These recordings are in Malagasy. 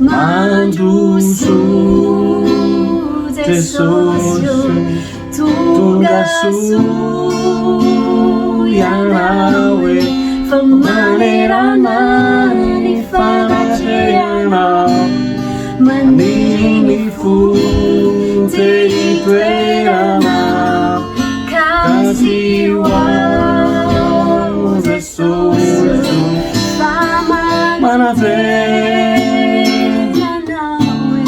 Mandroso Jesosy ô, tonga soa Ianao e, fa manerana ny fanatrehanao, maniry ny fo te hitoeranao, ka tsy ho ao Jesosy ô, fa manantena anao e,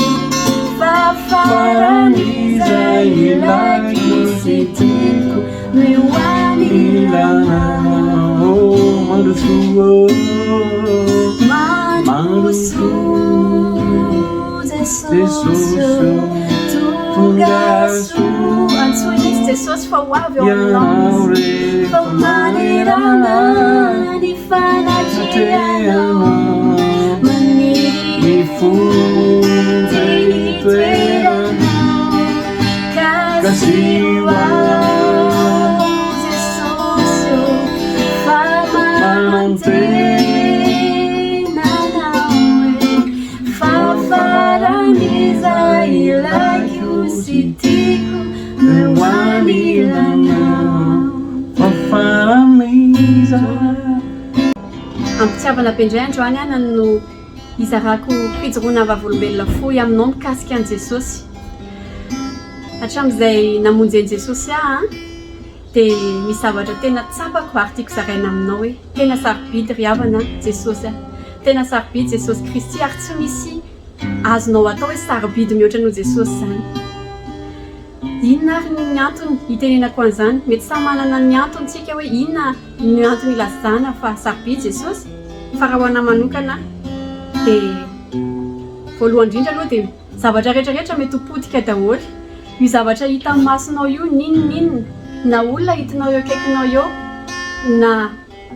fa faran'izay ilaiko sy tiako no eo anilanao. Mandrosoa, mandrosoa Jesosy ô, tonga soa. Antsoy mihitsy Jesosy fa ho avy eo aminao Izy, fa manerana ny fanatrehanao, maniry ny fo te hitoeranao, ka tsy ho ao Jesosy ô, fa manantena anao e, fa faran'izay ilaiko sy tiako no eo anilanao. Fa faran'izay. Am-pitiavana be indray androany aho no hizarako fijoroana vavolombelona fohy aminao mikasika an'i Jesosy. Hatramin'izay namonjen'i Jesosy ahy dia misy zavatra tena tsapako ary tiako zaraina aminao hoe tena sarobidy ry havana Jesosy a! Tena sarobidy Jesosy Kristy ary tsy misy azonao atao hoe sarobidy mihoatra noho Jesosy izany. Inona ary ny antony hitenenako an'izany? Mety samy manana ny antony tsika hoe inona ny antony ilazana fa sarobidy Jesosy? Fa raha ho anah manokana dia voalohany indrindra aloha dia zavatra rehetra rehetra mety ho potika daholo. Io zavatra hita amin'ny masonao io n'inon'inona, na olona hitinao eo akaikinao eo, na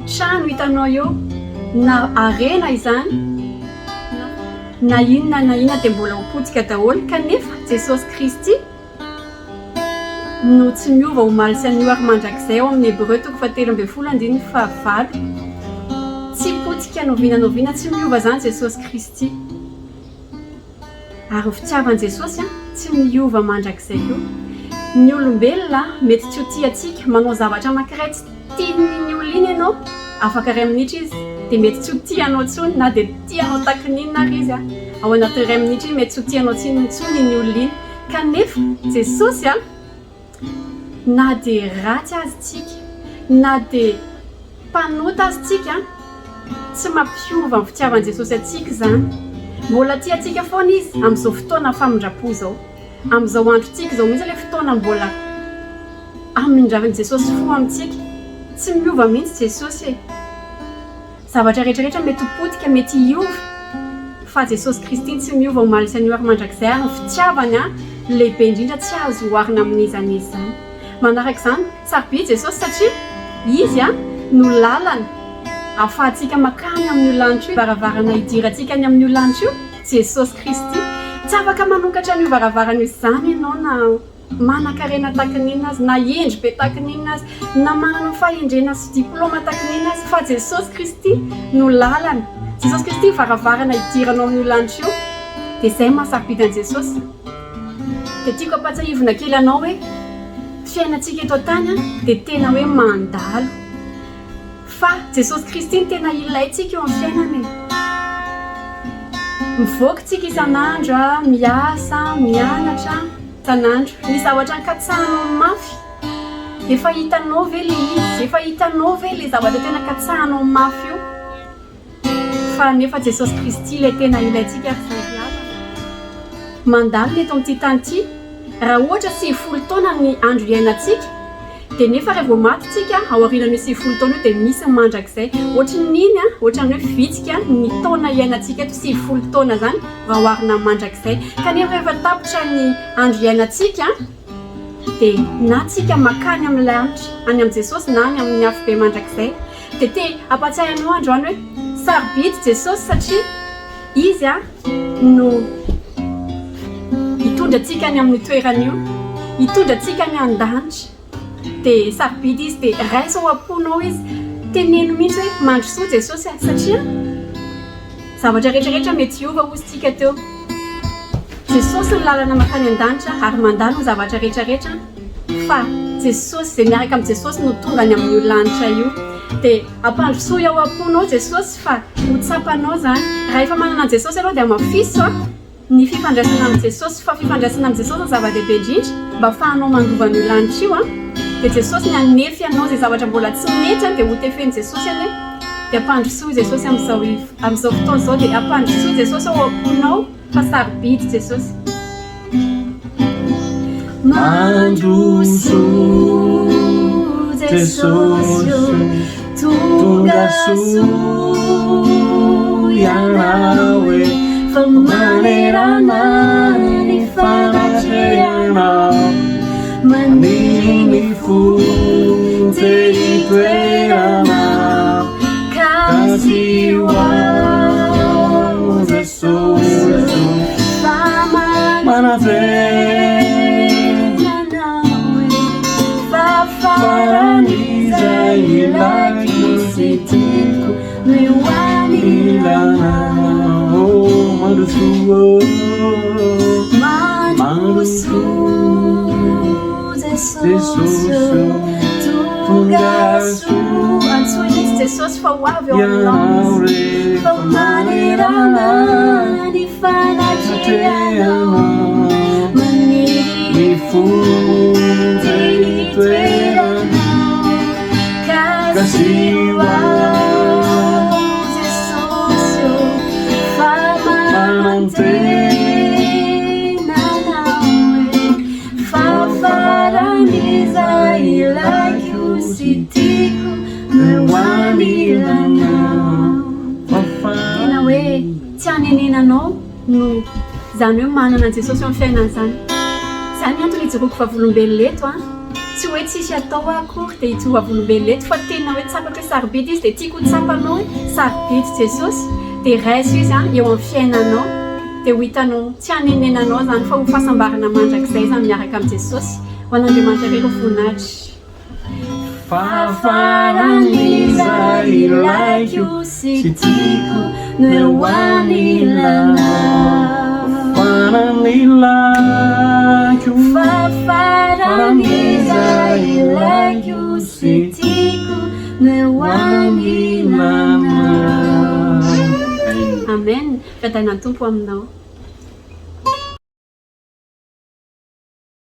trano hitanao eo, na harena izany, na inona na inona dia mbola ho potika daholo, kanefa Jesosy Kristy no tsy miova omaly sy anio ary mandrakizay ao amin'ny Hebreo toko fahatelo ambin'ny folo andininy fahavalo. Tsy potika n'oviana n'oviana, tsy miova izany Jesosy Kristy. Ary ny fitiavan'i Jesosy tsy miova mandrakizay koa. Ny olombelona mety tsy ho tia antsika, manao zavatra anankiray tsy tian'iny olona iny ianao, afaka iray minitra izy dia mety tsy ho tia anao intsony na dia tia anao tahaky ny inona ary izy, ao anatin'ny iray minitra iny mety tsy ho tia anao intsony iny olona iny. Kanefa Jesosy na dia ratsy aza isika, na dia mpanota aza isika, tsy mampiova ny fitiavan'i Jesosy antsika izany. Mbola tia antsika foana Izy amin'izao fotoana famindram-po izao. Amin'izao androntsika izao mihitsy ilay fotoana mbola hamindran'i Jesosy fo amintsika. Tsy miova mihitsy Jesosy e! Zavatra rehetra rehetra mety ho potika, mety hiova, fa Jesosy Kristy tsy miova omaly sy anio ary mandrakizay ary ny fitiavany lehibe indrindra tsy azo oharina amin'iza n'iza izany. Manaraka izany, sarobidy Jesosy satria Izy no lalana ahafahantsika makany amin'io lanitra io, varavarana hidirantsika any amin'io lanitra io, Jesosy Kristy. Tsy afaka manokatra an'io varavarana io izany ianao na. Manankarena tahaka ny inona aza, na hendry be tahaka ny inona aza, na manana fahendrena sy diploma tahaka ny inona aza, fa Jesosy Kristy no lalana. Jesosy Kristy varavarana hidiranao amin'io lanitra io. Dia izay maha sarobidy an'i Jesosy. Dia tiako ampahatsiahivina kely anao hoe fiainantsika eto an-tany dia tena hoe mandalo. Fa Jesosy Kristy no tena ilaintsika eo amin'ny fiainana e. Mivoaka tsika isan'andro, miasa, mianatra isan'andro. Ny zavatra ankatsahanao mafy, efa hitanao ve ilay izy? Efa hitanao ve ilay zavatra tena katsahanao mafy io? Fa nefa Jesosy Kristy ilay tena ilaintsika ry zay ry havana. Mandalo ny eto amin'ity tany ity, raha ohatra 90 taona ny andro iainantsika, Dia nefa raha vao maty tsika, ao aorianan'io 90 taona io dia misy ny mandrakizay. Ohatry ny iny an, ohatran'ny hoe vitsika ny taona iainantsika eto, 90 taona izany raha oharina amin'ny mandrakizay. Kanefa rehefa tapitra ny andro iainantsika dia na tsika makany amin'ny lanitra, any amin'i Jesosy na any amin'ny afobe mandrakizay. Dia te hampatsiahy anao androany hoe sarobidy Jesosy satria Izy no hitondra antsika any amin'io toerana io, hitondra antsika any an-danitra. Dia sarobidy Izy, dia raiso ao am-ponao Izy, teneno mihitsy hoe mandrosoa Jesosy a, satria. Zavatra rehetra rehetra mety hiova hozy tsika teo. Jesosy ny lalana makany an-danitra ary mandalo ny zavatra rehetra rehetra fa Jesosy izay miaraka amin'i Jesosy no tonga any amin'io lanitra io. Dia ampandrosoy ao am-ponao Jesosy fa ho tsapanao izany. Raha efa manana an'i Jesosy ianao dia hamafiso a. Ny fifandraisana amin'i Jesosy, fa fifandraisana amin'i Jesosy no zava-dehibe indrindra mba afahanao mandova an'io lanitra io an! Dia Jesosy ny hanefy anao izay zavatra mbola tsy mety an dia ho tefen'i Jesosy anie! Dia ampandrosoy Jesosy amin'izao amin'izao fotoana izao dia ampandrosoy Jesosy ao am-ponao fa sarobidy Jesosy. Mandrosoa Jesosy ô, tonga soa Ianao e, fa manerana ny fanatrehanao, maniry ny fo te hitoeranao, ka tsy ho ao Jesosy ô, fa manantena anao e, fa faran'izay ilaiko sy tiako no eo anilanao. Mandrosoa, Mandrosoa Jesosy ô, tonga soa. Antsoy mihitsy Jesosy fa ho avy eo aminao Izy. Fa manerana ny fanatrehanao, maniry ny fo te hitoeranao, ka sy ho ao Jesosy ô, fa manantena anao e, fa faran'izay ilaiko sy tiako no eo anilanao. Tena hoe tsy hanenenanao no izany hoe manana an'i Jesosy eo amin'ny fiainana izany. Izany ny antony hijoroako vavolombelona eto an. Tsy hoe tsisy atao aho akory dia hijoro vavolombelona eto fa tena hoe tsapako hoe sarobidy izy dia tiako ho tsapanao hoe sarobidy Jesosy dia raiso izy an eo amin'ny fiainanao dia ho hitanao tsy hanenenanao izany fa ho fahasambarana mandrakizay izany miaraka amin'i Jesosy. Ho an'Andriamanitra irery ny voninahitra. Fa faran'izay ilaiko sy tiako no eo anilanao. Faran'ilako. Fa faran'izay ilaiko sy tiako no eo anilanao. Amen. Fiadanan'ny Tompo aminao.